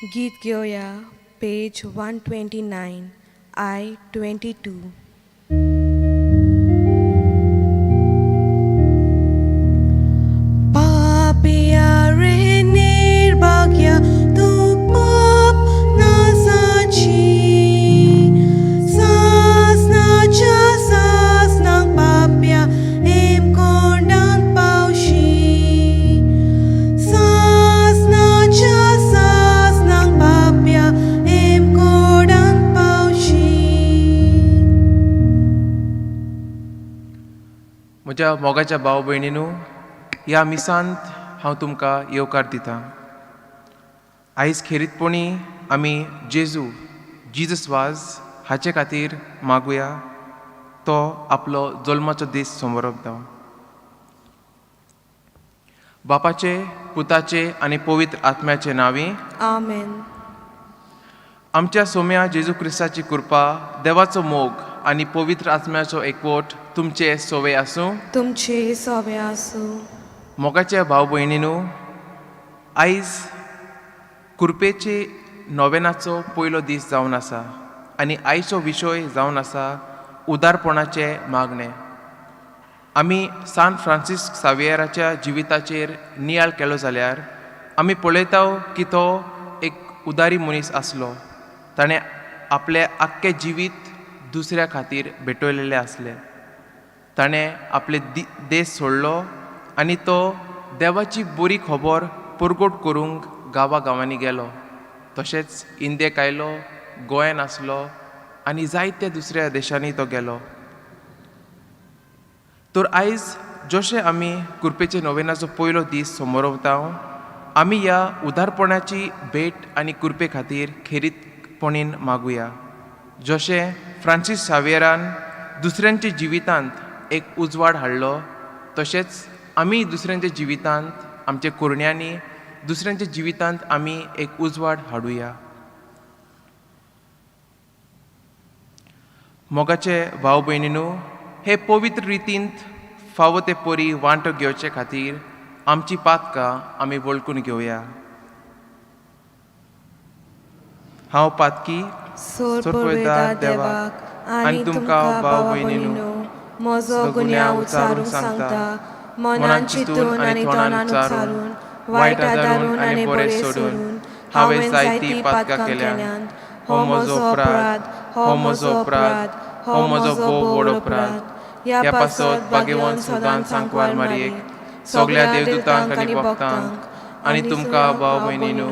गीत घेवया पेज 129 I 22. पापया रे निर्भाग्या तूं पाप नासाची सासनाच्या सासनाक पापया हेमकोंडांत पावशी सासनाच्या सासनाक पापया हेमकोंडांत पावशी. म्हज्या मोगाच्या भाव भयणीनू, ह्या मिसांत हांव तुमकां येवकार दितां. आयज खेरीतपणी आमी जेजू जिजस वाज हाचे खातीर मागुया. तो आपलो जल्माचो दीस समोरपता. बापाचे, पुताचे आनी पवित्र आत्म्याचे नांवी आमेन. आमच्या सोम्या जेजू क्रिस्ताची कृपा, देवाचो मोग आनी पवित्र आत्म्याचो एकवट तुमचे सोवे आसूं. तुमचे सोवे आसूं. मोगाच्या भाव भयणीनू, आयज कुरपेचे नोवेनाचो पयलो दीस जावन आसा आनी आयचो विशय जावन आसा उदारपणाचें मागणें. आमी सान फ्रांसीस सावियराच्या जिविताचेर नियाळ केलो जाल्यार आमी पळयता की तो एक उदारी मनीस आसलो. ताणें आपलें आख्खें जिवीत दुसऱ्या खातीर भेटयलेलें आसलें. ताणें आपले देश सोडलो आनी तो देवाची बरी खबर परगट करूंक गांवा गांवांनी गेलो. तशेंच इंडियेक आयलो, गोंयान आसलो आनी जायत्या दुसऱ्या देशांनी तो गेलो. तर आयज जशें आमी कुरपेचे नोवेनाचो पयलो दीस समोरवता, आमी ह्या उदारपणाची भेट आनी कुरपे खातीर खेरीतपणीन मागुया. जशें फ्रांसीस सावियरान दुसऱ्यांच्या जिवितांत एक उजवाड हाडलो, तशेंच आमी दुसऱ्यांच्या जिवितांत आमच्या कुरण्यांनी दुसऱ्यांच्या जिवितांत आमी एक उजवाड हाडुया. मोगाचे भाव भयणीनू, हे पवित्र रितींत फावो ते परी वांटो घेवचे खातीर आमची पातकां आमी वळखून घेवया. हांव पातकी सोर पुरयता देवाक आनी तुमकां भाव भयणीनू म्हजो गुन्यांव उचारूंक सांगता. मनान चिंतून आनी तोंडान उच्चारून, वायट आदारून आनी बरें सोडून हांवें जायतीं पातकां केल्यांत. हो म्हजो अपराध, हो म्हजो अपराध, हो म्हजो भोव व्हड अपराध. ह्या पासत भाग्यवंत सदांच सांकवार मारयेक, सगळ्या देवदूतांक आनी भक्तांक आनी तुमकां भाव भयणीनू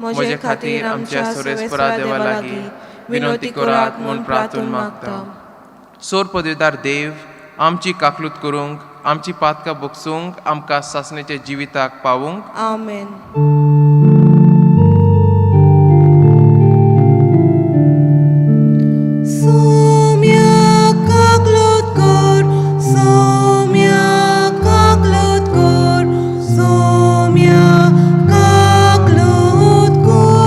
म्हजे खातीर आमच्या सोरेस्परा देवा लागीं विनवती करात म्हूण प्रार्थून मागता. सोर पदवीदार देव आमची काकलूत करूंक, आमची पातकां बोगसूंक, आमकां सासणेच्या जिविताक पावूंक. आमेन. सोम्या काकलूत कर, सोम्या काकलूत कर, सोम्या काकलूत कर.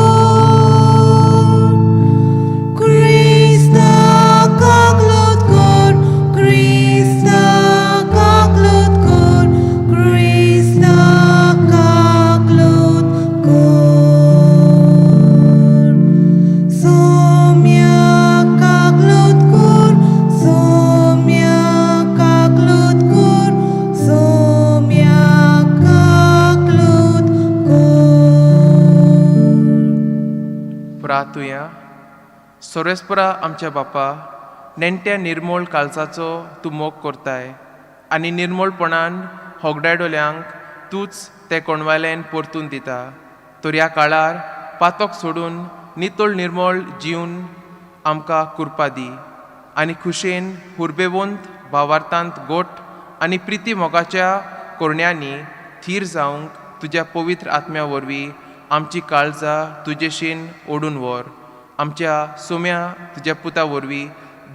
क्रिस्ता काकलूत कर, क्रिस्ता काकलूत कर, क्रिस्ता काकलूत कर. सोम्या काकलूत कर, सोम्या काकलूत कर, सोम्या काकलूत कर. प्रार्थुया. सोरेस्परा आमच्या बापा, नेणट्या निर्मोळ काळजाचो तूं मोग करताय आनी निर्मोळपणान होगडायडोल्यांक तूंच ते कोणवाल्यान परतून दिता. तर ह्या काळार पातक सोडून नितळ निर्मोळ जीवन आमकां कुरपा दी आनी खुशेन हुरबेवंत भावार्थांत गोट आनी प्रिती मोगाच्या कोरण्यांनी थीर जावंक तुज्या पवित्र आत्म्या वरवीं आमची काळजां तुजेशीन ओडून व्हर. आमच्या सोम्या तुज्या पुता वरवीं,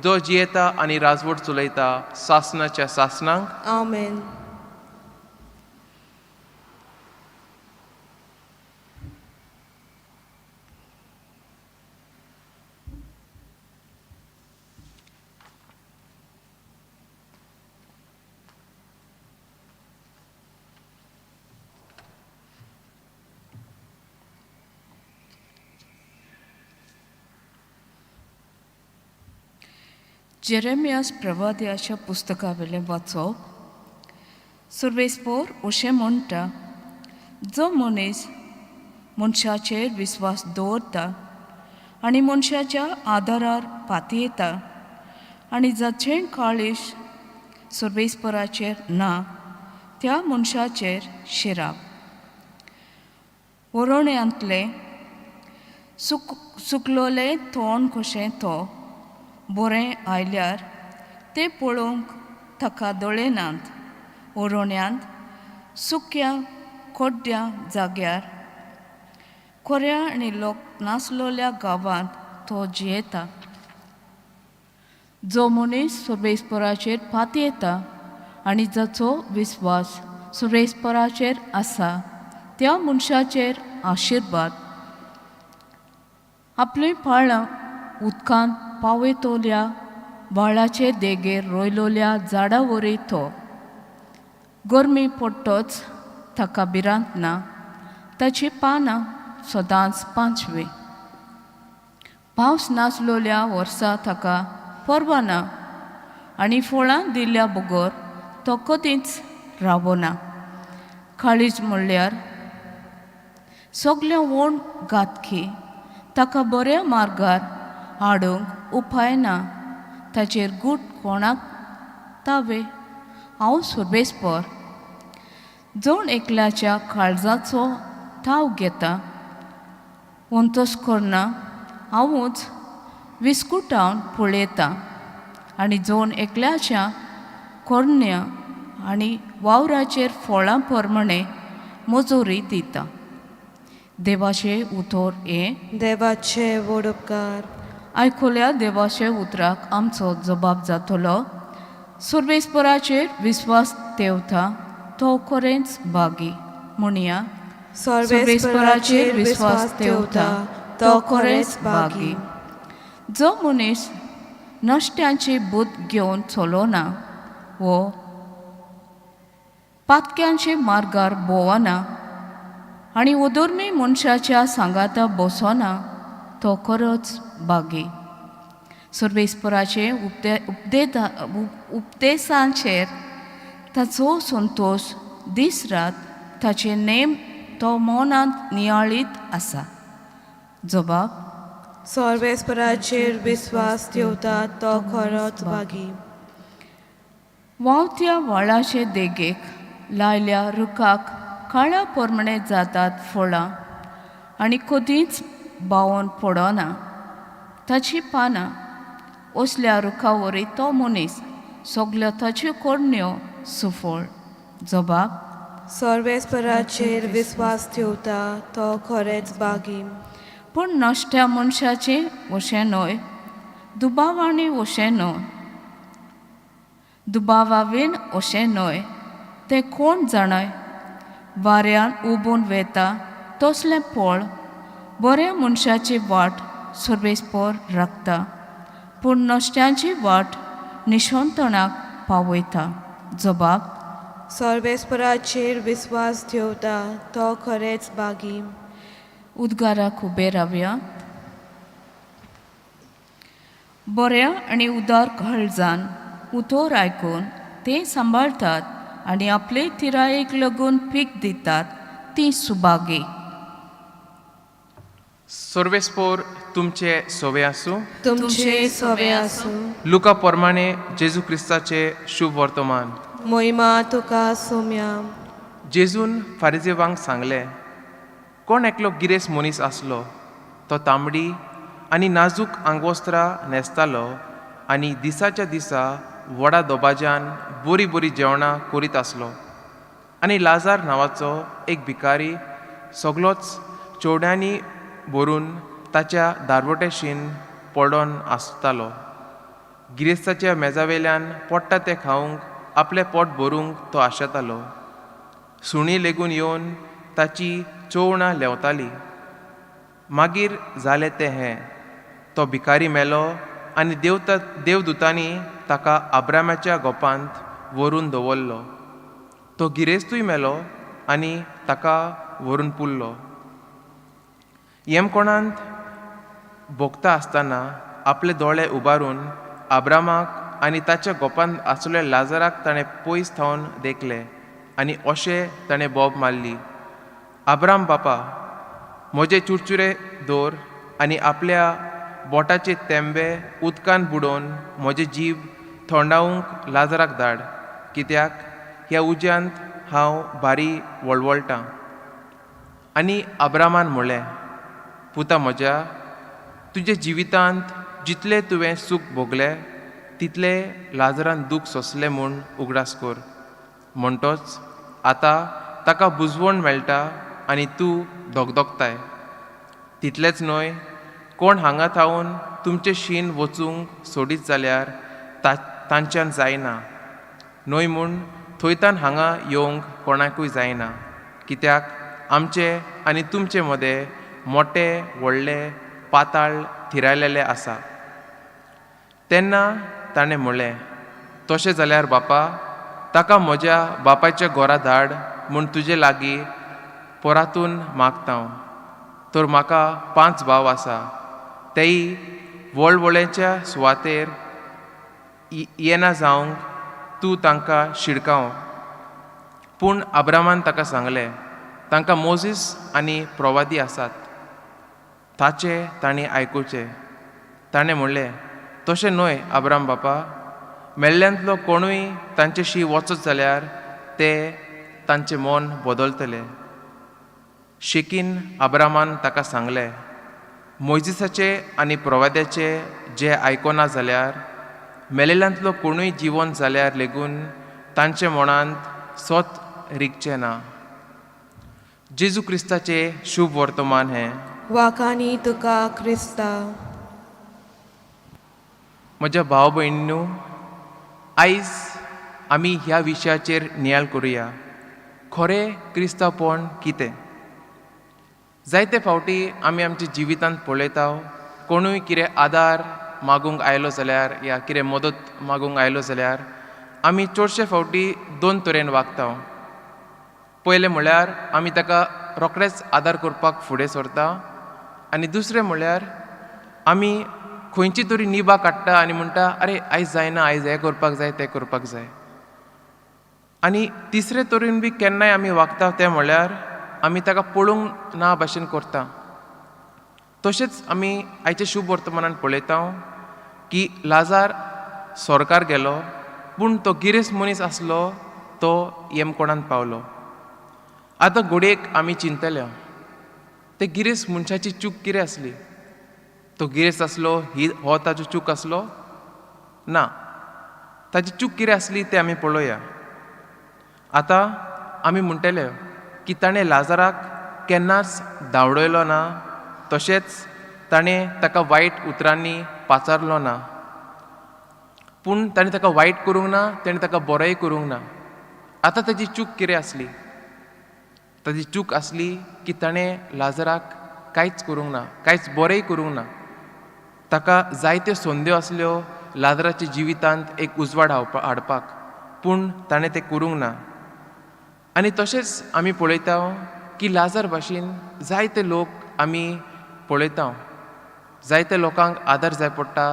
जो जियेता आनी राजवट चलयता सासनाच्या सासनांक. आमेन. जेरेमियास प्रवाद्याच्या पुस्तका वेलें वाचप. सुर्वेस्पोर अशें म्हणटा, जो मनीस मनशाचेर विस्वास दवरता आनी मनशाच्या आदारार पातयेता आनी जाचें काळीज सुर्वेस्पराचेर ना त्या मनशाचेर शिराप. वरोण्यांतलें सुकलोलें तोंड कशें तो बरें आयल्यार तें पळोवंक ताका दोळे नात. वरोण्यांत सुक्या कोड्ड्या जाग्यार कोऱ्या आनी लोक नासलोल्या गांवांत तो जियेता. जो मनीस सुर्वेस्पराचेर पातयेता आनी जाचो विस्वास सुर्वेस्पराचेर आसा त्या मनशाचेर आशिर्वाद. आपलीं पाळां उदकांत पावयतल्या व्हाळाचे देगेर रोयलोल्या झाडा वरी तो गरमी पडटच ताका भिरांत ना, ताची पानां सदांच पांचवी. पावस नासलोल्या वर्सा ताका पर्वा ना आनी फळां दिल्ल्या बगर तो कदींच रावना. काळीज म्हणल्यार सगळें वण घातकी, ताका बऱ्या मार्गार हाडूंक उपाय ना. ताचेर गूट कोणाक तावे? हांव सुर्वेस्पर जण एकल्याच्या काळजाचो थाव घेता वंतोस करना, हांवूच विस्कुटावन पळयतां आनी जण एकल्याच्या कोरण्या आनी वावराचेर फळां प्रमाणें मजुरी दिता. देवाचें उतर हें. देवाचे व्हड उपकार. आयकुल्या देवाचे उतराक आमचो जबाब जातलो. सुर्वेस्पराचेर विस्वास तेवता तो खरेंच भागी. म्हणया, सर्वेस्पराचेर विस्वास ठेवता तो खरेंच भागी. जो मनीस नश्ट्यांची बुद्द घेवन चलोना वो पातक्यांचे मार्गार भोंवना आनी अधर्मी मनशाच्या सांगाता बसना तो खरोच भागी. सर्वेस्पराचे उपदेसांचेर ताचो संतोश दीस रात, ताचे नेम तो मनांत नियाळीत आसा. जबाब. सर्वेस्पराचेर विस्वास ठेवता तो खरोच भागी. व्हांवत्या व्हाळाचे देगेक लायल्या रुखाक काळा प्रमाणे जातात फळां आनी कदींच बावोन पडना ताची पानां. असल्या रुखा वरी तो मनीस, सगल्यो ताच्यो करण्यो सुफळ. जबाब. सर्वेस्पराचेर विस्वास ठेवता तो खरेंच भागी. पूण नश्ट्या मनशाचें अशें न्हय, दुबावांनी अशें न्हय, दुबावावीन अशें न्हय. तें कोण जाणाय, वाऱ्यान उबून वेता तसलें पळ. बऱ्या मनशाची वाट सर्वेस्पर राखता, पूण नश्ट्यांची वाट निशंतणाक पावयता. जबाब. सर्वेस्पराचेर विस्वास ठेवता तो खरेंच भागी. उद्गाराक उबे रावया. बऱ्या आनी उदार काळजान उतर आयकून तें सांबाळतात आनी आपले तिरायेक लागून पीक दितात ती सुभागी. सर्वेस्पोर तुमचे सोवे आसूं. तुमचे सवे आसूं. लुका प्रमाणे जेजू क्रिस्ताचे शुभ वर्तमान. मोहिमा तुका सोम्या. जेजून फारिजेवांक सांगलें, कोण एकलो गिरेस्त मनीस आसलो, तो तांबडी आनी नाजूक आंगवस्त्रां न्हेसतालो आनी दिसाच्या दिसा व्हडा दबाज्यान बरीं बरीं जेवणां करीत आसलो. आनी लाजार नांवाचो एक भिकारी सगलोच चेवड्यांनी भरून ताच्या दारवटेशीन पडोन आसतालो. गिरेस्ताच्या मेजावेल्यान पोडटा तें खावंक आपलें पोट भरूंक तो आशेतालो. सुणीं लेगून येवन ताची चोवणां लेंवताली. मागीर जालें तें हें, तो भिकारी मेलो आनी देवदुतांनी ताका आब्रामाच्या गोपांत व्हरून दवरलो. तो गिरेस्तूय मेलो आनी ताका व्हरून पुरलो. येमकोणांत भोगता आसतना आपले दोळे उबारून आब्रामाक आनी ताच्या गोपांत आसलेल्या लाजराक ताणें पयस थावन देखलें आनी अशें ताणें बोब मारली, आब्राम बापा, म्हजे चुरचुरे दवर आनी आपल्या बोटाचे तेंबे उदकान बुडोवन म्हजें जीब थंडावंक लाजराक धाड, कित्याक ह्या उज्यांत हांव भारी वळवळटां. आनी आब्रामान म्हणलें, पुता म्हज्या, तुज्या जिवितांत जितलें तुवें सूख भोगलें तितलें लाजरान दूख सोंसलें म्हूण उगडास कर. म्हणटोच आतां ताका बुजवण मेळटा आनी तूं धगधगताय. तितलेंच न्हय, कोण हांगा थावन तुमचें शीन वचूंक सोडीत जाल्यार तांच्यान जायना न्हय म्हूण थंयतान हांगा येवंक कोणाकूय जायना, कित्याक आमचे आनी तुमचे मदें मोटे व्हडले पाताळ थिरायलेले आसा. तेन्ना ताणें म्हणलें, तशें जाल्यार बापा, ताका म्हज्या बापायच्या घरा धाड म्हूण तुजे लागीं परातून मागता. तर म्हाका 5 भाव आसा, तेय वळवळ्याच्या सुवातेर येना जावंक तूं तांकां शिडकाव. पूण आब्रामान ताका सांगलें, तांकां मोजीस आनी प्रवादी आसात, ताचें तांणी आयकुचें. ताणें म्हणलें, तशें न्हय आब्राम बापा, मेल्ल्यांतलो कोणूय तांचेशी वचत जाल्यार ते तांचें मन बदलतले. शेकीन आब्रामान ताका सांगलें, मोयजिसाचे आनी प्रवाद्याचे जे आयकना जाल्यार मेलेल्यांतलो कोणूय जिवन जाल्यार लेगून तांचे मनांत सत रिगचें ना. जेजू क्रिस्ताचें शुभ वर्तमान हें. वाखाणी तुका क्रिस्ता. म्हज्या भाव भयणीनू, आयज आमी ह्या विशयाचेर नियाळ करुया, खरें क्रिस्तांवपण कितें. जायते फावटी आमी आमच्या जिवितांत पळयता, कोणूय कितें आदार मागूंक आयलो जाल्यार या कितें मदत मागूंक आयलो जाल्यार आमी चडशे फावटी 2 तरेन वागता. पयलें म्हळ्यार आमी ताका रोखडेच आदार करपाक फुडें सरता आनी दुसरें म्हळ्यार आमी खंयची तरी निबां काडटा आनी म्हणटा, अरे आयज जायना, आयज हें करपाक जाय, तें करपाक जाय. आनी तिसरे तरेन बी केन्नाय आमी वागता तें म्हळ्यार आमी ताका पळोवंक ना भाशेन करता. तशेंच आमी आयच्या शुभ वर्तमानान पळयता की लाजार सरकार गेलो, पूण तो गिरेस्त मनीस आसलो तो येमकोणांत पावलो. आतां घडयेक आमी चिंतले, ते गिरेस्त मनशाची चूक कितें आसली? तो गिरेस्त आसलो ही हो ताजो चूक आसलो ना. ताजी चूक कितें आसली तें आमी पळोवया. आतां आमी म्हणटले की ताणें लाजराक केन्नाच धांवडयलो ना, तशेंच ताणें ताका वायट उतरांनी पाचारलो ना, पूण ताणें ताका वायट करूंक ना, ताणें ताका बरोय करूंक ना. आतां ताजी चूक कितें आसली? ताजी चूक आसली की ताणें लाजराक कांयच करूंक ना, कांयच बरेंय करूंक ना. ताका जायत्यो संद्यो आसल्यो लाजराच्या जिवितांत एक उजवाड हाडपाक, पूण ताणें तें करूंक ना. आनी तशेंच आमी पळयता की लाजार भाशेन जायते लोक आमी पळयता, जायते लोकांक आदार जाय पडटा,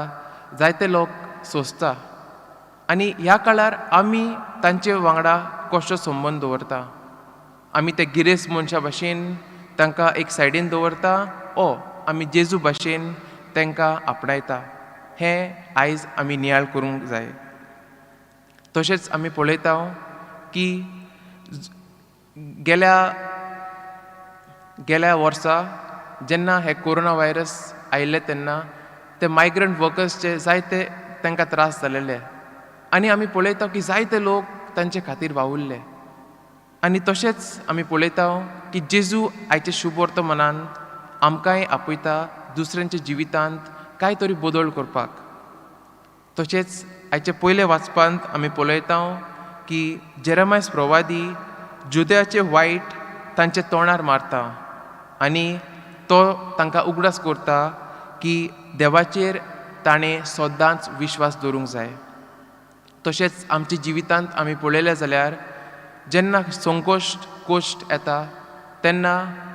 जायते लोक सोंसता. आनी ह्या काळार आमी तांचे वांगडा कसो संबंद दवरता? आमी ते गिरेस्त मनशा भाशेन तांकां एक सायडीन दवरता ओ आमी जेजू भाशेन तांकां आपणायता? हें आयज आमी नियाळ करूंक जाय. तशेंच आमी पळयता की गेल्या वर्सा जेन्ना हे कोरोना व्हायरस आयिल्ले तेन्ना ते मायग्रंट वर्कर्सचे जायते तांकां त्रास जालेले आनी आमी पळयता की जायते लोक तांचे खातीर वावुरले. आनी तशेंच आमी पळयता की जेजू आयच्या शुभ वर्तमानान आमकांय आपयता दुसऱ्यांच्या जिवितांत कांय तरी बदल करपाक. तशेंच आयच्या पयल्या वाचपांत आमी पळयता की जेरेमायस प्रवादी जुदयाचे वायट तांच्या तोंडार मारता आनी तो तांकां उगडास करता की देवाचेर ताणें सदांच विश्वास दवरूंक जाय. तशेंच आमच्या जिवितांत आमी पळयलें जाल्यार जेन्ना संकोश्ट कोश्ट येता तेन्ना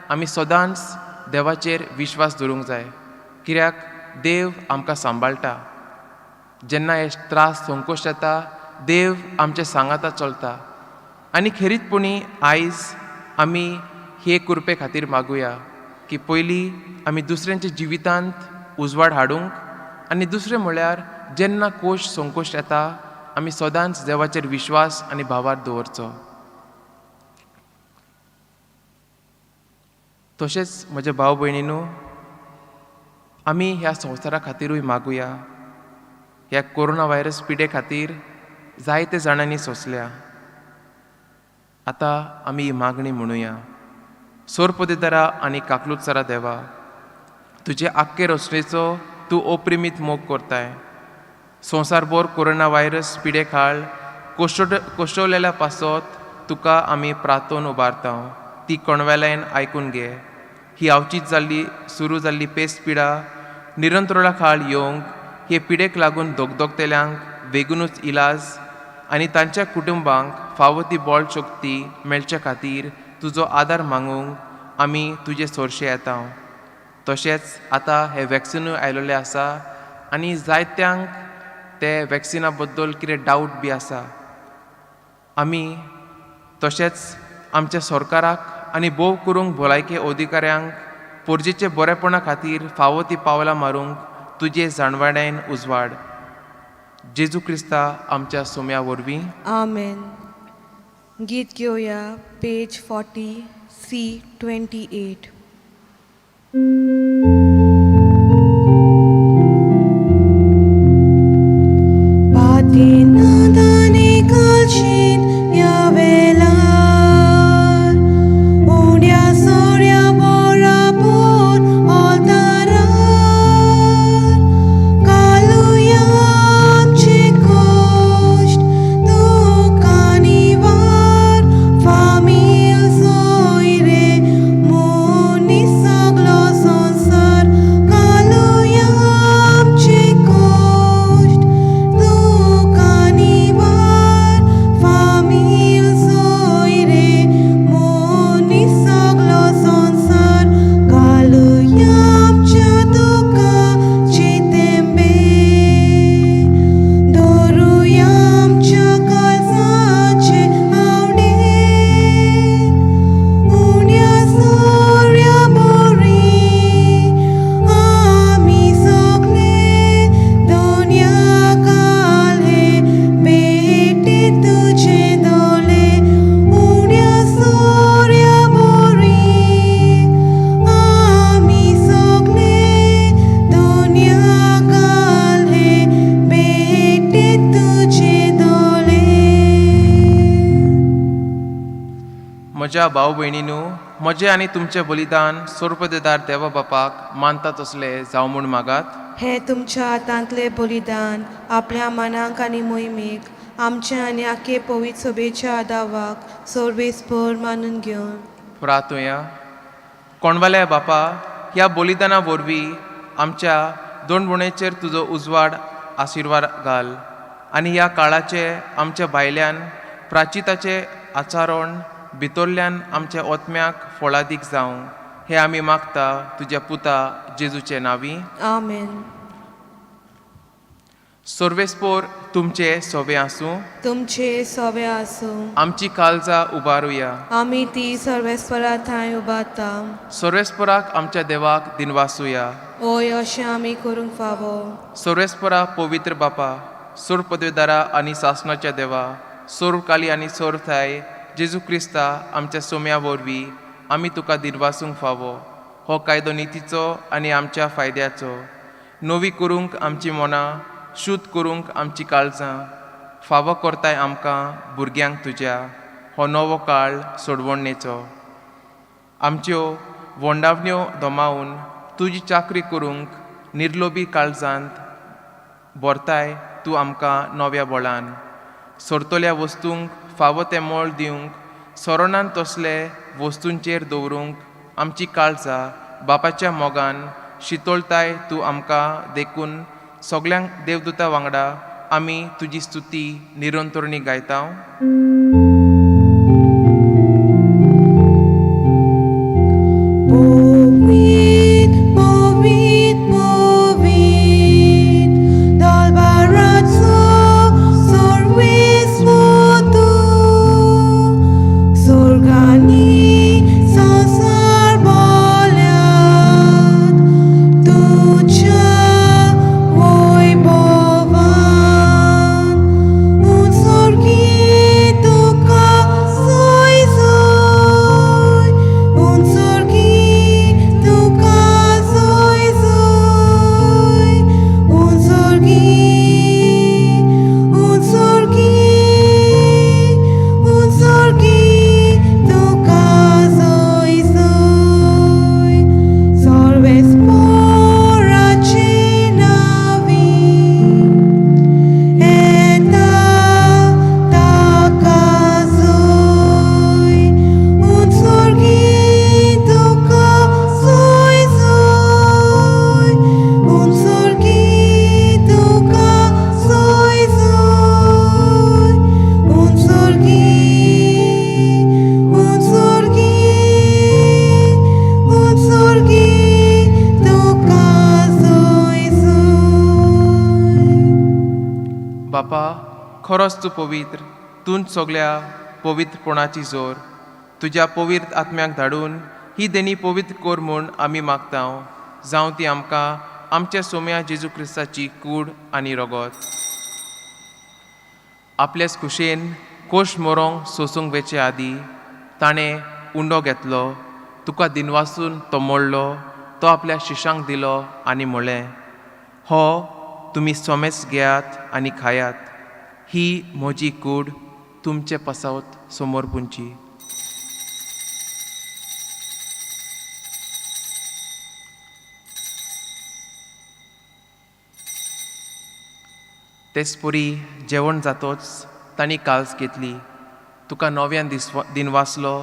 आमी सदांच देवाचेर विश्वास दवरूंक जाय, कित्याक देव आमकां सांबाळटा. जेन्ना हे त्रास संकोश्ट येता, देव आमच्या सांगाता चलता. आनी खेरीतपणी आयज आमी हे कुरपे खातीर मागुया की पयलीं आमी दुसऱ्यांच्या जिवितांत उजवाड हाडूंक, आनी दुसरें म्हळ्यार जेन्ना कोश संकोश्ट येता आमी सदांच देवाचेर विश्वास आनी भावार्थ दवरचो. तशेंच म्हज्या भाव भयणीनू, आमी ह्या संवसारा खातिरूय मागुया. ह्या कोरोना व्हायरस पिडे खातीर जायते जाणांनी सोंसल्या. आतां आमी ही मागणी म्हणुया. सोरपदेदारा आनी काकलुतसरा देवा, तुजे आख्खे रचणेचो तूं अप्रिमीत मोग करताय. संवसारभर कोरोना व्हायरस पिडे खाळ कोश्टवलेल्या पासत तुका आमी प्रार्थोन उबारता. ती कोणवेल्यान आयकून घे. ही आवचीत जाल्ली सुरू जाल्ली पेस्ट पिडा निरंतरळा खाळ येवंक, हे पिडेक लागून दोगदोगतेल्यांक बेगीनूच इलाज आनी तांच्या कुटुंबांक फावो ती बळ शक्ती मेळचे खातीर तुजो आदार मागूंक आमी तुजे सोरशे येता. तशेंच आतां हें वॅक्सिनूय आयलेलें आसा आनी जायत्यांक ते वॅक्सिना बद्दल कितें डावट बी आसा. आमी तशेंच आमच्या सरकाराक आनी भोव करूंक भलायकी अधिकाऱ्यांक पोरजेचे बरेपणा खातीर फावो ती पावलां मारूंक तुजे जाणवाण्यान उजवाड. जेजू क्रिस्ता आमच्या सोम्या वरवीं. आमेन. गीत घेवया पेज 40 C 28. पातीनादानी कालशीन ह्या वेळार, उण्या सोऱ्या बराबर ऑल्तारार, घालुया आमचे कश्ट दुखांनी वार, फामील सोयरे मनीस सगलो संवसार, घालुया आमचे कश्ट दुखांनी वार, फामील सोयरे मनीस सगलो संवसार, घालुया आमच्या दुखाचे तेंबे, दवरुया आमच्या काळजाचे आवडे, उण्या सोऱ्या बोरी आमी सगळे दोनया काल हे भेटे तुजे दोळे, उण्या सोऱ्या बोरी आमी सगळे दोनया काल हे भेटे तुजे दोळे. म्हज्या भाव भयणीनू, म्हजें आनी तुमचें बलिदान सोरपदेदार देवा बापाक मानता तसलें जावं म्हूण मागात. हे तुमच्या हातांतलें बलिदान आपल्या मनाक आनी मोहिमेक आमच्या आनी आखे पवित्र सभेच्या आदावाक सर्वेस्पर मानून घेवन. प्रार्थुया. कोणवाल्या बापा, ह्या बलिदाना वरवीं आमच्या दोनवणेचेर तुजो उजवाड आशिर्वाद घाल आनी ह्या काळाचे आमच्या भायल्यान प्राचिताचे आचारण भितरल्यान आमच्या ओत्म्याक फळादीक जावं, हें आमी मागता तुज्या पुता जेजूचे नांवी. आमेन. सर्वेस्पोर तुमचे सोबे आसूं. तुमचे सोबे आसूं. आमची काळजां उबारुया. आमी ती सर्वेस्परा थंय उबारता. सर्वेस्पराक आमच्या देवाक दिनवासुया. ओय, अशें आमी करूंक फावो. सर्वेस्परा पवित्र बापा, सोर पदवेदारा आनी सासणाच्या देवा, सोर काली आनी सोर थाय जेजू क्रिस्ता आमच्या सोम्या वरवीं आमी तुका दिनवासूंक फावो. हो कायदो नितीचो आनी आमच्या फायद्याचो. नवी करूंक आमची मनां, शुद्ध करूंक आमची काळजां, फावो करताय आमकां भुरग्यांक तुज्या हो नवो काळ सोडवणेचो. आमच्यो वोंडावण्यो दमावन तुजी चाकरी करूंक निर्लोभी काळजांत भरताय तूं आमकां नव्या बळान. सोरतल्या वस्तूंक फावो तें मोल दिवंक, सोरणान तसले वस्तूंचेर दवरूंक आमची काळजां बापाच्या मोगान शितोळताय तूं आमकां. देखून सगल्यांक देवदूता वांगडा आमी तुजी स्तुती निरंतरणी गायता. पवित्र, पवित्र, पवित्र, दलबाराच्या खरोच तूं पवित्र, तूंच सगल्या पवित्रपणाची जोर। तुज्या पवित्र आत्म्याक धाडून ही देणी पवित्र कर म्हूण आमी मागता, जावं ती आमकां आमच्या सोम्या जेजू क्रिस्ताची कूड आनी रगत। आपल्याच खुशेन कोश मोरोंक सोसूंक वेचे आदी ताणें उंडो घेतलो, तुका दिनवासून तो मोडलो, तो आपल्या शिशांक दिलो आनी म्हणलें, हो तुमी सोमेच घेयात आनी खायात, ही म्हजी कूड तुमचे पासत समोर पुंची। तेचपरी जेवण जातोच तांणी काल्स घेतली, तुका नव्यान दिनवासलो,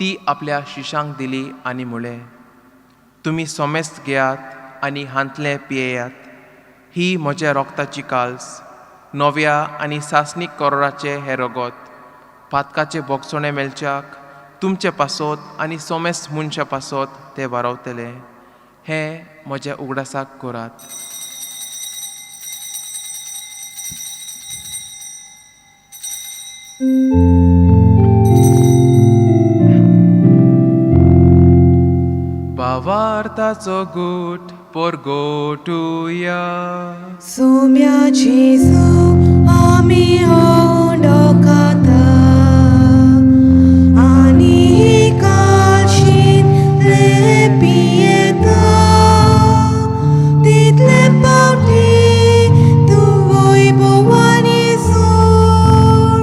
ती आपल्या शिशांक दिली आनी म्हणलें, तुमी सोमेस्त घेयात आनी हांतलें पियेयात, ही म्हज्या रोगताची काल्स, नव्या आनी सासणीक करोराचें हें रगत, पातकाचें बोगसणें मेळच्याक तुमचे पासत आनी सोमेस्त मनशा पासत तें वारवतलें, हें म्हज्या उगडासाक करात। भावार्थाचो गूट परगोटुया। सोम्या जेजू आमी ओडोकाता आनी ही काळशींतले पियेता, तितले पावटी तूं वैभवानी सोड,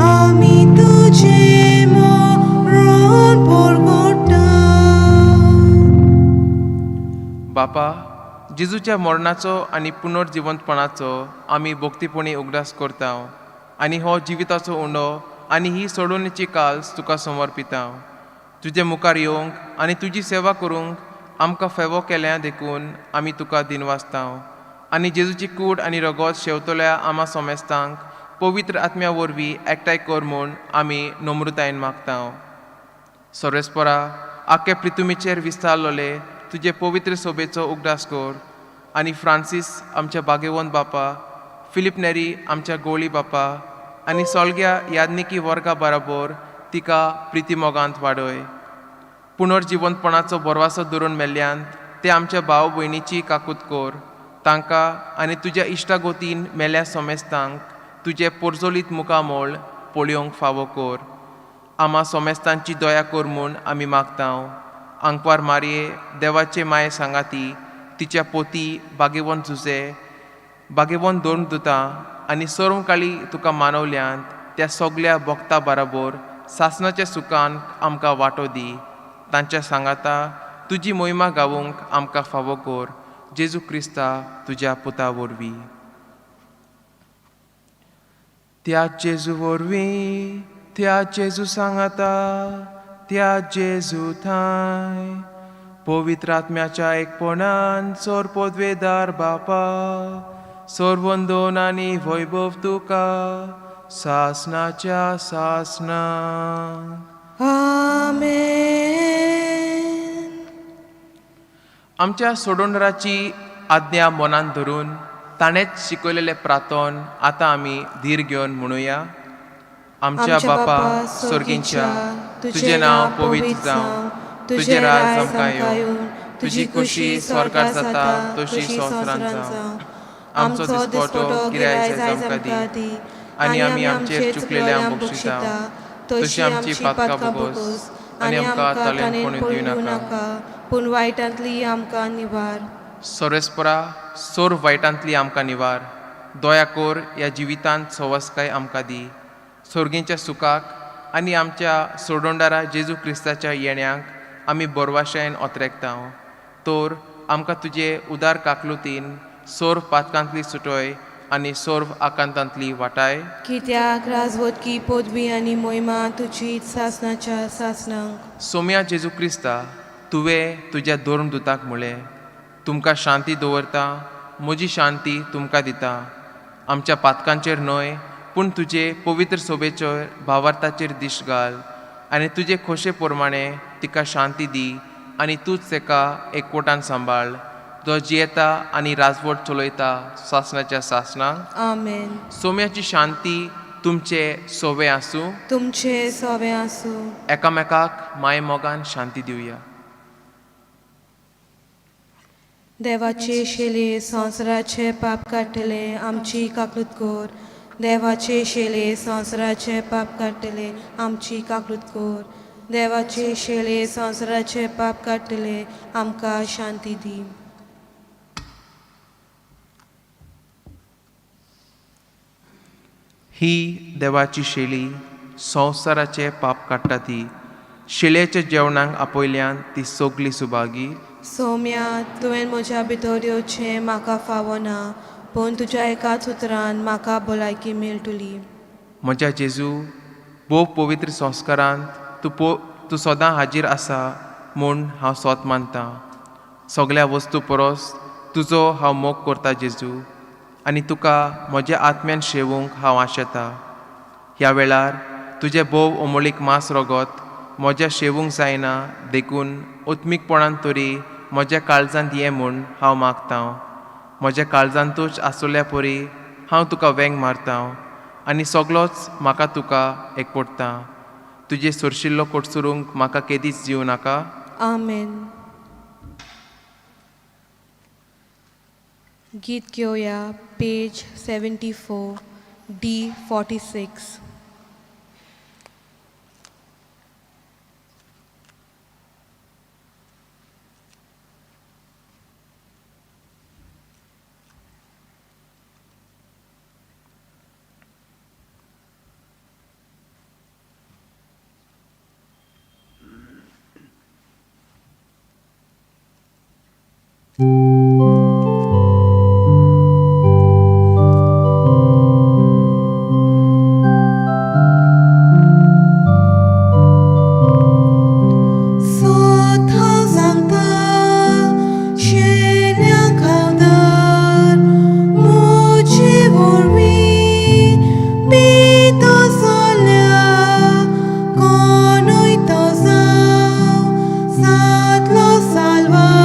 आमी तुजें मरण परगटा। बापा, जेजूच्या मरणाचो आनी पुनर्जिवंतपणाचो आमी भक्तीपणी उगडास करता आनी हो जिविताचो उंडो आनी ही सोडवणेची काल्स तुका समर्पिता। तुजे मुखार येवंक आनी तुजी सेवा करूंक आमकां फेवो केल्या देखून आमी तुका दिनवासता आनी जेजूची कूड आनी रगत शेवतल्या आमा सोमेस्तांक पवित्र आत्म्या वरवीं एकठांय कर म्हूण आमी नम्रतायेन मागता। सर्वेस्परा, आख्खे प्रितुमीचेर विस्तारलोले तुजे पवित्र सोबेचो उगडास कर आनी फ्रांसीस आमच्या बागेवंत बापा, फिलीप नेरी आमच्या गोळी बापा आनी सोलग्या यादनिकी वर्गा बराबर तिका प्रितीमोगांत वाडय। पुनर्जिवंतपणाचो बरवासो धरून मेल्ल्यान ते आमच्या भाव भयणीची काकूत कर, तांकां आनी तुज्या इश्टागोतीन मेल्या सोमेस्तांक तुजें पोरजोलीत मुखामोळ पळोवंक फावो कर। आमा सोमेस्तांची दया कर म्हूण आमी मागता। आंकवार मारये देवाचे माये सांगाती तिच्या पोती बागेवन जुजे बागेवन दोन दुता आनी सर्वकाळी तुका मानवल्यांत त्या सगल्या भक्ता बराबर सासणाच्या सुखान आमकां वांटो दी। तांच्या सांगाता तुजी मोहिमा गावूंक आमकां फावो कर, जेजू क्रिस्ता तुज्या पुता वरवीं। त्या जेजू वरवीं, त्या जेजू सांगाता, त्या जेजू थांय पवित्र आत्म्याच्या एकपणान सोर पदवेदार बापा, सोरवंदोन आनी वैभव तुका सासनाच्या सासना। आमेन। आमच्या सोडवणदाराची आज्ञा मनान धरून ताणेंच शिकयलेलें प्रार्थन आतां आमी धीर घेवन म्हणुया। आमच्या बापा स्वर्गींच्या, तुजें नांव पवित्र जावं, तुजें राज आमकां येवं, तुजी खुशी स्वर्गार जाता तशी संवसारांत जावं। आमचो दिसपटो गिराय जाय आमकां दी आनी आमी आमचेर चुकलेल्यांक बक्षिता तशी आमची पातकां बोगोस आनी आमकां तालेन पणून दिवं नाका, पूण वायटांतली आमकां निवार। सर्वेस्परा, सोर वायटांतली आमकां निवार, दया कर ह्या जिवितांत सवसकाय आमकां दी, सोर्गींच्या सुखाक आनी आमच्या सोडवणदारा जेजू क्रिस्ताच्या येण्याक आमी बोरवाशायेन ओतरेकता। तर आमकां तुजे उदार काकलुतीन सोर पातकांतली सुटोय आनी सोर्व आकांतांतली वाटाय। कित्याक राजवटकी पदवी आनी मोहिमा तुजी सासनाच्या सासनांक। सोम्या जेजू क्रिस्ता, तुवें तुज्या धर्मदुताक म्हणलें, तुमकां शांती दवरता, म्हजी शांती तुमकां दिता, आमच्या पातकांचेर न्हय पूण तुजे पवित्र सोबेचेर भावार्थाचेर दिश्ट घाल आनी तुजे खोशे प्रमाणे तिका शांती दी आनी तूंच तेका एकवटान सांबाळ, जो जियेता आनी राजवट चलयता सासणाच्या सासणाक. आमेन. सोम्याची शांती तुमचे सोवे आसूं. तुमचे सोवे आसूं. एकामेकाक माय मोगान शांती दिवया. देवाचे शेले संवसाराचे पाप काडटले आमची काकूत कर. देवाचे शेले संवसाराचे पाप काडटले आमची काकूत कर. देवाचे शेले संवसाराचे पाप काडटले आमकां शांती दी. ही देवाची शेली संवसाराचे पाप काडटा ती शेल्याच्या जेवणाक आपयल्यान ती सगली सुभागी. सोम्या, तुवें म्हज्या भितर येवचें म्हाका फावना, पूण तुज्या एकाच उतरान म्हाका भलायकी मेळटली. म्हज्या जेजू, भोव पवित्र संस्कारांत तूं सदां हाजीर आसा म्हूण हांव सोत मानतां. सगल्या वस्तू परस तुजो हांव मोग करता जेजू, आनी तुका म्हज्या आत्म्यान शेवूंक हांव आशेतां. ह्या वेळार तुजें भोव अमोलीक मांस रगत म्हज्या शेवूंक जायना, देखून उत्मीकपणान तरी म्हज्या काळजांत ये म्हूण हांव मागतां. म्हज्या काळजांतूच आसुल्या परी हांव तुका वेंग मारतां आनी सगलोच म्हाका तुका एकपडटा. तुजें सोरशिल्लो कोटसुरूंक म्हाका केदीच दिवं नाका. आमेन. गीत घेवया पेज 74 D 46. Salvar.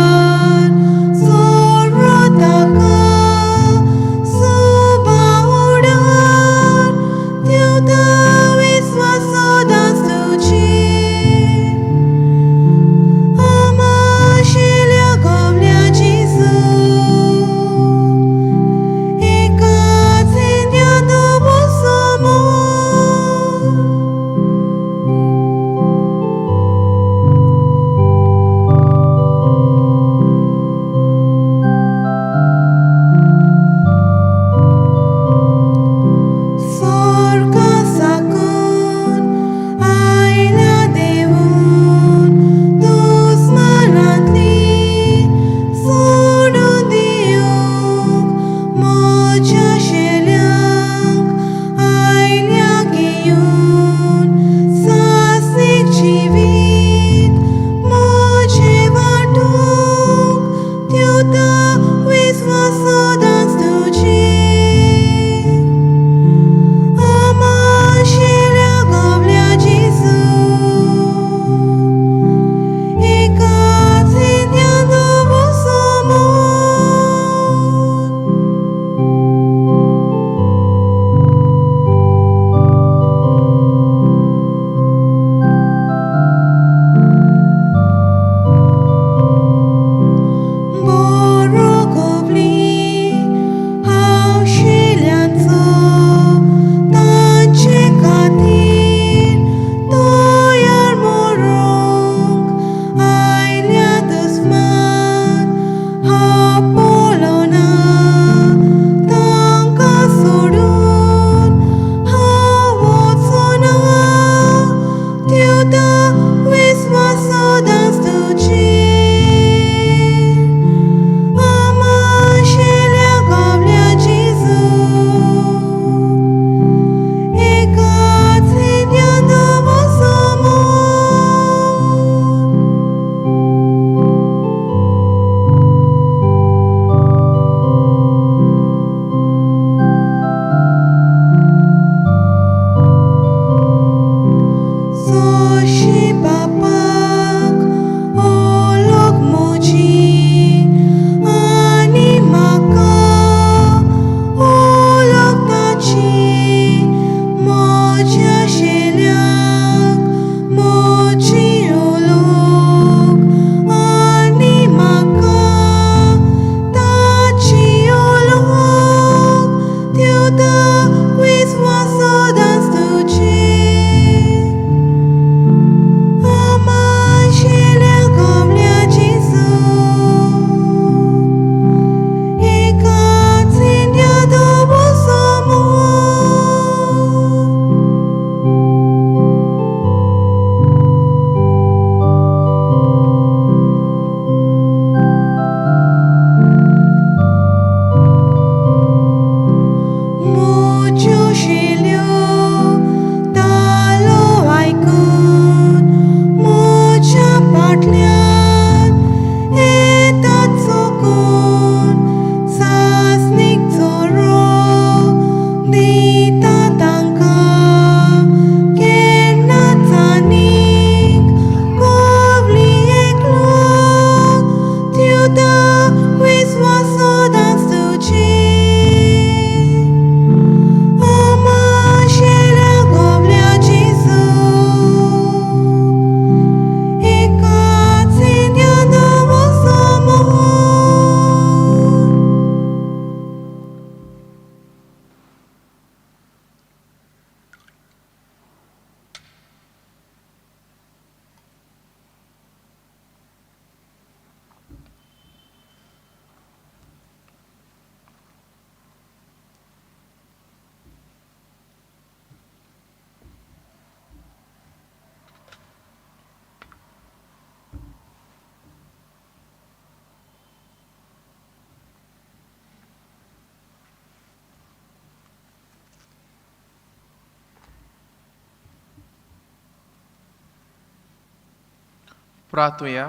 प्रार्थुया.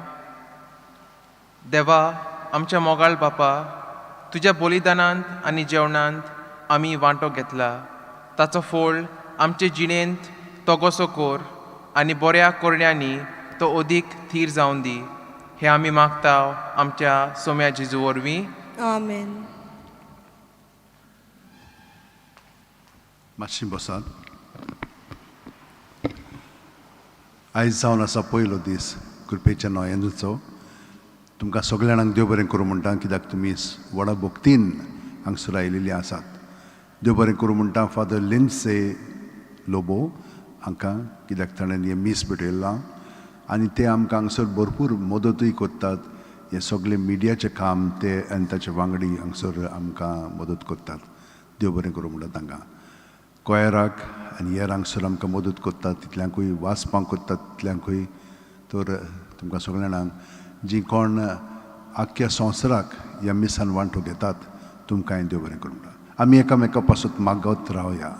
देवा, आमच्या मोगाळ बापा, तुज्या बलिदानांत आनी जेवणांत आमी वांटो घेतला, ताचो फोळ आमचे जिणेंत तो गोसो कोर आनी बऱ्या करण्यांनी तो अदीक थीर जावन दी, हें आमी मागता आमच्या सोम्या जेजू वरवीं. आमेन. मातशी बसात. आयज जावन आसा पयलो दीस कृपेच्या नोयेनाचो. तुमकां सगल्या जाणांक देव बरें करूं म्हणटा, कित्याक तुमी व्हडा भक्तीन हांगसर आयिल्ली आसात. देव बरें करूं म्हणटा फादर लिन्से लोबो हांकां, कित्याक ताणें हें मीस भेटयलां आनी ते आमकां हांगसर भरपूर मदतूय करतात. हें सगळें मिडियाचें काम ते आनी ताचे वांगडी हांगसर आमकां मदत करतात. देव बरें करूं म्हणटा तांकां. कोयराक आनी हेर हांगसर आमकां मदत करतात तितल्यांकूय, वाचपाक करतात तितल्यांकूय. तर तुमकां सगल्या जाणांक जीं कोण आख्ख्या संवसाराक ह्या मिसान वांटो घेतात, तुमकां देव बरें करूं म्हणटा. आमी एकामेका पासत मागत रावया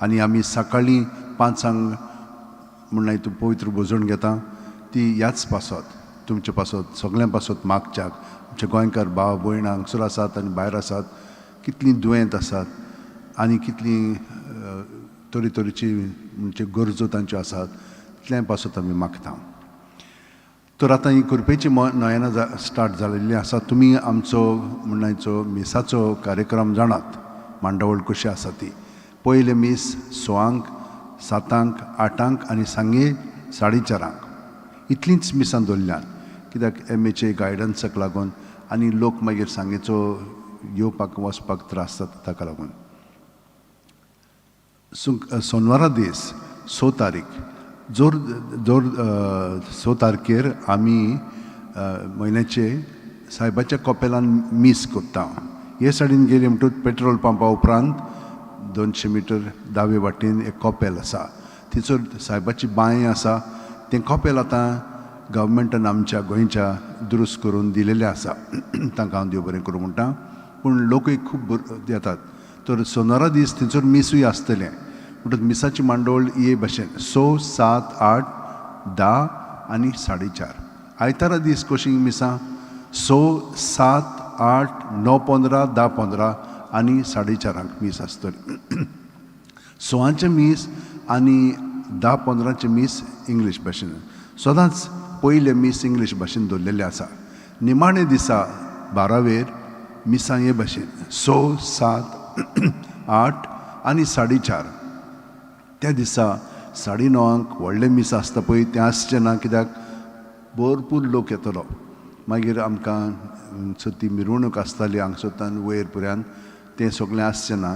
आनी आमी सकाळीं 5 म्हणल्यार तूं पवित्र भोजन घेता ती ह्याच पासत, तुमचे पासत, सगल्यां पासत मागच्याक. आमचे गोंयकार भाव भयणां हांगसर आसात आनी भायर आसात, कितलीं दुयेंत आसात आनी कितलीं तरेतरेची म्हणजे गरजो तांच्यो आसात, तितल्यां पासत आमी मागता. तर आतां ही कुरपेची नोयेनां स्टार्ट जाल्ली आसा. तुमी आमचो म्हणण्याचो मिसाचो कार्यक्रम जाणात, मांडावळ कशी आसा ती. पयलें मीस 6, 7, 8 आनी सांगे 4:30, इतलींच मिसां दवरल्यात, कित्याक एम एचे गायडन्साक लागून आनी लोक मागीर सांगेचो येवपाक वचपाक त्रास जाता ताका लागून. सोनवारा दीस 6 तारीख जोर जोर 6 तारखेर आमी म्हयन्याचे सायबाच्या कपेलान मीस करता. हे सायडीन गेली म्हणटकूच पेट्रोल पंपा उपरांत 200 मिटर दावे वाटेन एक कपेल आसा, थंयसर सायबाची बांय आसा. तें कपेल आतां गव्हर्मेंटान आमच्या गोंयच्या दुरुस्त करून दिलेलें आसा, तांकां हांव देव बरें करूं म्हणटा. पूण लोकूय खूब येतात. तर सोनारा दीस थंयसर मिसूय आसतलें. म्हणटकच मिसाची मांडवळ हे भशेन 6, 7, 8, 10 आनी 4:30. आयतारा दीस कशी मिसां 6, 7, 8, 9:15, 10:15 आनी 4:30 मीस आसतली. 6 मीस आनी 10:15 मीस इंग्लीश भाशेन, सदांच पयलें मीस इंग्लीश भाशेन दवरलेलें आसा. निमाणे दिसा 12वेर मिसां हे भाशेन 6, 7, 8 आनी 4:30. त्या दिसा 9:30 व्हडलें मीस आसता पळय, तें आसचें ना, कित्याक भरपूर लोक येतलो. मागीर आमकां ती मिरवणूक आसताली हांगसरतान वयर पर्यंत, तें सगळें आसचें ना.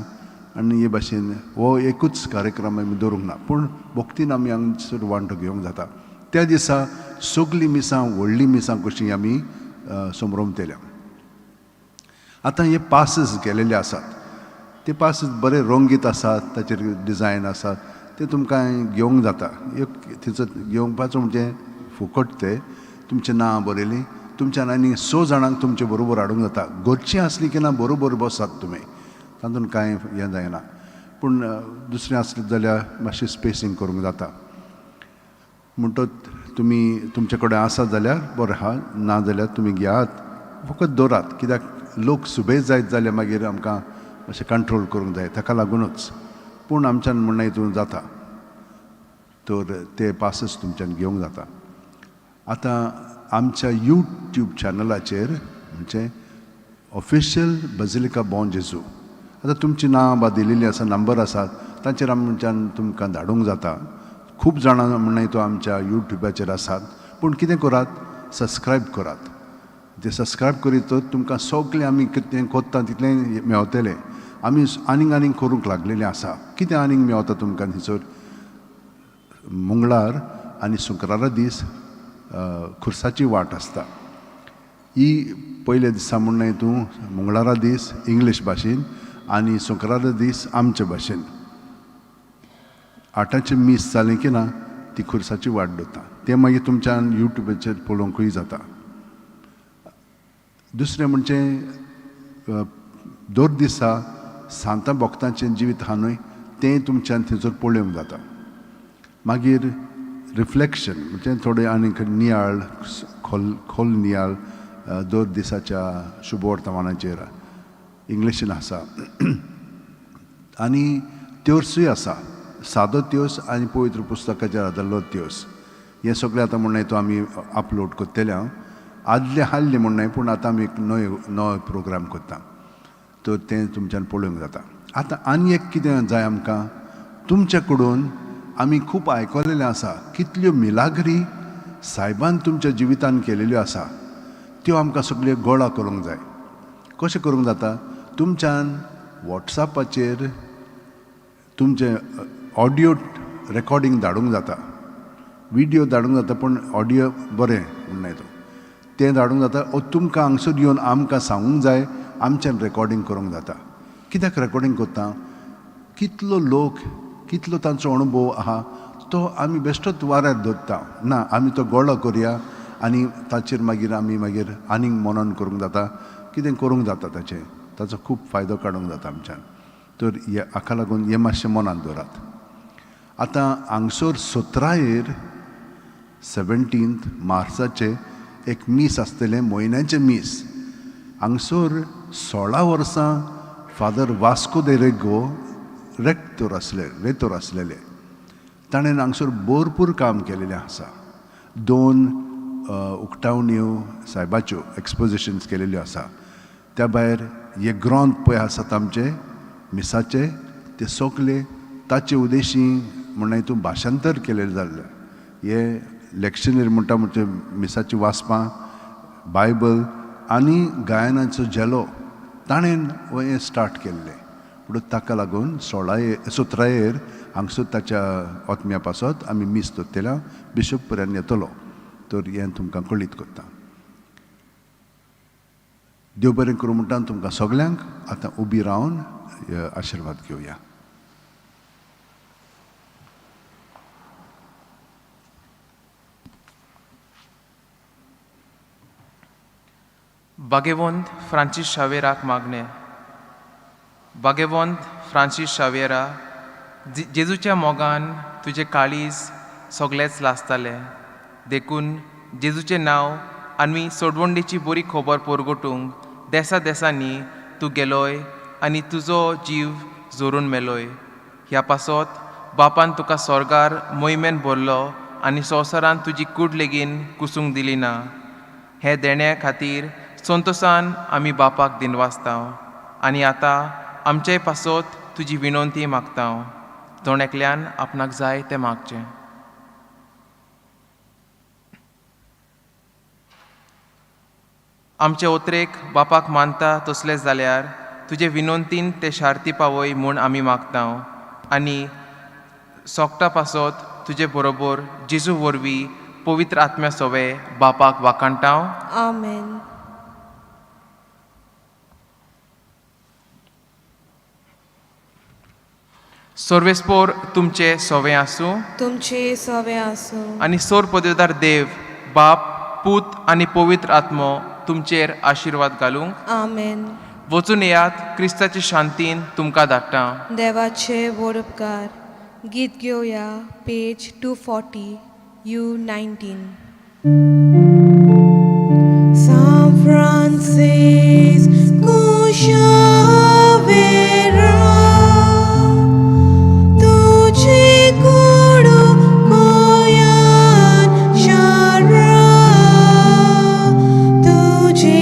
आनी हे भाशेन हो एकूच कार्यक्रम आमी दवरूंक ना, पूण भक्तीन आमी हांगसर वांटो घेवंक जाता. त्या दिसा सगळीं मिसां व्हडलीं मिसां कशीं आमी समरोमतल्या. आतां हे पासीस केलेले आसात, ते पासीस बरे रंगीत आसात, ताचेर डिजायन आसात, ते तुमकां घेवंक जाता. एक थंयसर घेवपाचो म्हणजे फुकट, ते तुमचें नांव बरयलीं, तुमच्यान आनी 6 जाणांक तुमचे बरोबर हाडूंक जाता. घरचीं आसलीं की ना बरोबर बसात तुमी, तातूंत कांय हें जायना. पूण दुसरें आसलें जाल्यार मातशें स्पेसींग करूंक जाता. म्हणटच तुमी तुमचे कडेन आसा जाल्यार बरें आहा, ना जाल्यार तुमी घेयात, फकत दवरात, कित्याक लोक सुबेज जायत जाल्यार मागीर आमकां मातशें कंट्रोल करूंक जाय, ताका लागुनूच. पूण आमच्यान म्हणणें हितून जाता, तर ते पासच तुमच्यान घेवंक जाता. आतां आमच्या यूट्यूब चॅनलाचेर म्हणजे ऑफिशियल बजिलिका बॉन जेजू, आतां तुमचीं नांवां बा दिलेलीं आसा, नंबर आसात, तांचेर आमच्यान तुमकां धाडूंक जाता. खूब जाणां म्हणणें तो आमच्या यूट्यूबाचेर आसात. पूण कितें करात, सबस्क्रायब करात. ते सबस्क्रायब करीत तर तुमकां सगळें आमी कितें कोत्ता तितलें मेवतलें. आमी आनीक आनीक करूंक लागलेलें आसा. कितें आनीक मेवता तुमकां थंयसर, मंगळार आनी शुक्रारा दीस खुर्साची वाट आसता. ही पयल्या दिसा म्हणणें तूं मंगळारा दीस इंग्लीश भाशेन आनी शुक्रारा दीस आमचे भाशेन. 8 मीस जालें की ना ती खुर्साची वाट दवरता, तें मागीर तुमच्यान यूट्यूबाचेर पळोवंकूय जाता. दुसरें म्हणजे दर दिसा सांतां भक्तांचें जिवीत आहा न्हय, तें तुमच्यान थंयसर पळोवंक जाता. मागीर रिफ्लेक्शन म्हणजे थोडे आनीक नियाळ, खोल खोल नियाळ दर दिसाच्या शुभवर्तमानाचेर इंग्लिशीन आसा. आनी त्योर्सूय आसा, सादो त्योस आनी पवित्र पुस्तकाचेर आदारलो त्योस. हें सगळें आतां म्हण तो आमी अपलोड करतले. हांव आदले हाडले म्हण न्हय, पूण आतां आमी एक नवे नवो प्रोग्राम करता, तर तें तुमच्यान पळोवंक जाता. आतां आनी एक कितें जाय आमकां तुमच्या कडून. आमी खूब आयकलेलें आसा कितल्यो मिलाग्री सायबान तुमच्या जिवितान केलेल्यो आसा, त्यो आमकां सगल्यो गोळा करूंक जाय. कशें करूंक जाता? तुमच्यान वॉट्सॅपाचेर तुमचें ऑडियो रेकॉर्डिंग धाडूंक जाता, विडियो धाडूंक जाता, पूण ऑडियो बरें म्हण तो तें धाडूंक जाता. ओ तुमकां हांगसर येवन आमकां सांगूंक जाय, आमच्यान रेकॉर्डिंग करूंक जाता. कित्याक रेकॉर्डिंग करता? कितलो लोक, कितलो तांचो अणभव आहा तो आमी बेश्टोच वाऱ्यार दवरता ना, आमी तो गोळो करया आनी ताचेर मागीर आमी मागीर आनीक मनन करूंक जाता, कितें करूंक जाता ताचें, ताचो खूब फायदो काडूंक जाता आमच्यान. तर हे हाका लागून हें मातशें मनांत दवरात. आतां हांगसर 17 17 मार्चाचें एक मीस आसतलें, म्हयन्याचें मीस. हांगसर 16 वर्सां फादर वास्को दे रेगो रेक्तोर आसले, रेतोर आसलेले. ताणें हांगसर भरपूर काम केलेलें आसा. 2 उक्तावण्यो सायबाच्यो एक्सपोजिशन्स केलेल्यो आसा. त्या भायर हे ग्रंथ पळय आसात आमचे मिसाचे, ते सगळे ताचे उद्देशी म्हणून हितून भाशांतर केलेलें जाल्लें. हे लेक्शनरी म्हणटा म्हणजे मिसाची वाचपां, बायबल आनी गायनाचो झेलो ताणें हें स्टार्ट केल्लें. म्हणून ताका लागून 17 हांगसर ताच्या आत्म्या पासत आमी मीस दवरतल्या, बिशप पर्यंत येतलो. तर हें तुमकां कळीत करता. देव बरें करूं म्हणटा तुमकां सगल्यांक. आतां उबी रावन आशिर्वाद घेवया. भाग्यवंत फ्रांसीस शावेराक मागणें. भाग्यवंत फ्रांसीस शावेरा, जेजूच्या मोगान तुजें काळीज सगळेंच लासतालें, देखून जेजूचें नांव आनी सोडवणीची बरी खबर परगटूंक देसा देसांनी तूं गेलोय आनी तुजो जीव जोरून मेलोय. ह्या पासत बापान तुका स्वर्गार मोहिमेन भरलो आनी संवसारान तुजी कूड लेगीन कुसूंक दिली ना. हे देण्या खातीर संतोसान आमी बापाक दिनवासता आनी आतां आमचे पासत तुजी विनंती मागता. जण एकल्यान आपणाक जाय तें मागचें. आमचे ओतरेक बापाक मानता तसलें जाल्यार तुजे विनंतीन ते शार्ती पावय म्हूण आमी मागता आनी सोकटा पासत तुजे बरोबर जेजू वरवीं पवित्र आत्म्या सोवे बापाक वाखाणटा. आमेन. सर्वेस्पोर तुमचे सोवे आसूं, तुमचे सोवे आसूं. आनी सोर पदवेदार देव बाप, पूत आनी पवित्र आत्मो तुमचेर आशिर्वाद घालूंक. आमेन. वचून येयात, क्रिस्ताचे शांतीन तुमकां धाडटा. देवाचे व्हड उपकार. गीत घेवया पेज 240 U19. San Francisco Xavier, तुझे कुडू गोयान शारा, तुझे